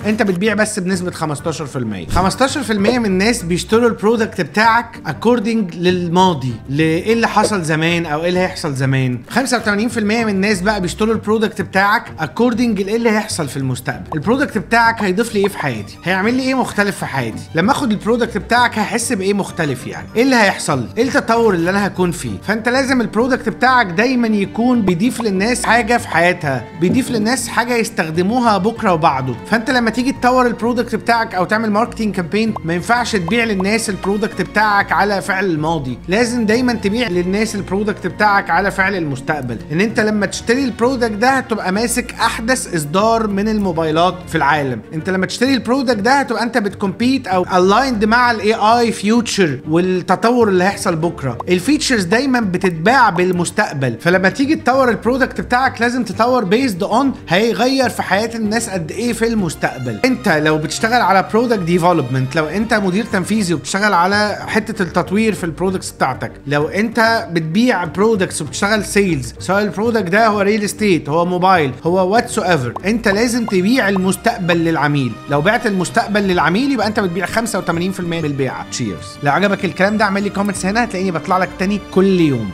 انت بتبيع بس بنسبة 15%. 15% من الناس بيشتروا ال product بتاعك according للماضي، لايه اللي حصل زمان او ايه اللي هيحصل زمان. 85% من الناس بقى بيشتروا ال product بتاعك according لايه اللي هيحصل في المستقبل. ال product بتاعك هيضيف لي ايه في حياتي؟ هيعمل لي ايه مختلف في حياتي؟ لما اخد ال product بتاعك هحس بايه مختلف؟ يعني ايه اللي هيحصل لي؟ ايه التطور اللي انا هكون فيه؟ فانت لازم ال product بتاعك دايما يكون بيضيف للناس حاجة في حياتها، بيضيف للناس حاجة يستخدموها بكره وبعده. فانت لما تيجي تطور ال product بتاعك او تعمل marketing campaign، ما ينفعش تبيع للناس ال product بتاعك على فعل الماضي، لازم دايما تبيع للناس ال product بتاعك على فعل المستقبل. ان انت لما تشتري ال product ده هتبقى ماسك احدث اصدار من الموبايلات في العالم. انت لما تشتري ال product ده هتبقى انت بت compete او aligned مع ال AI future والتطور اللي هيحصل بكره. ال features دايما بتتباع بالمستقبل، فلما تيجي تطور ال product بتاعك لازم تطور based on هيغير في حياة الناس قد ايه في المستقبل. انت لو بتشتغل على product development، لو انت مدير تنفيذي وبتشتغل على حتة التطوير في ال products بتاعتك، لو انت بتبيع products وبتشتغل sales، سواء ال product ده هو real estate، هو موبايل، هو whatsoever، انت لازم تبيع المستقبل للعميل. لو بعت المستقبل للعميل يبقى انت بتبيع 85% من البيعة. cheers. لو عجبك الكلام ده اعمل لي comments هنا، هتلاقيني بطلع لك تاني كل يوم.